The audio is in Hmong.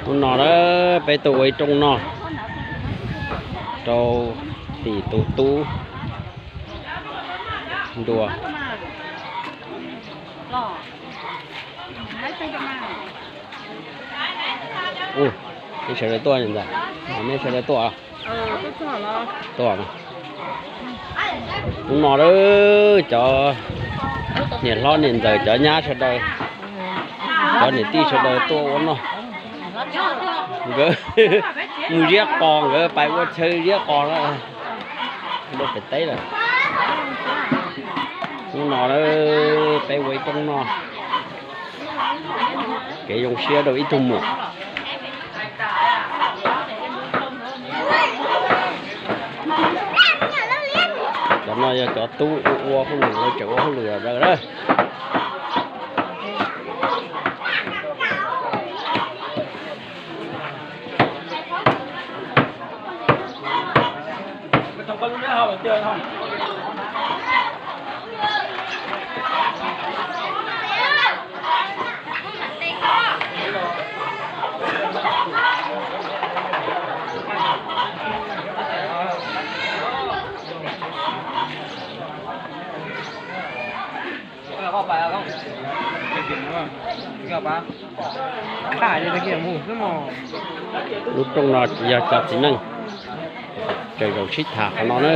Hnub no na, peb tuaj ua ib rooj noj rau tim tus tub ntua. Ub, nej sawv daws tuaj ntag. Neb sawv daws tuaj. Tuaj. Hnub no na, cov niam hlob niam ntxawm, cov nyab sawv daws, cov niam tij sawv daws tuaj ua noj. Nkawd mus ziab qos, nkawd pais ua chaw ziab qos na, dua pem teb lawm. Hnub no na, peb ua ib rooj noj, kev zoo siab rau ib tug muam. Cov no yog cov tub ua ua hauj lwm, lawv tseem ua hauj lwm lawm na. Lub rooj no yog cov txiv neej, tseem zaum sib tham qhov no na.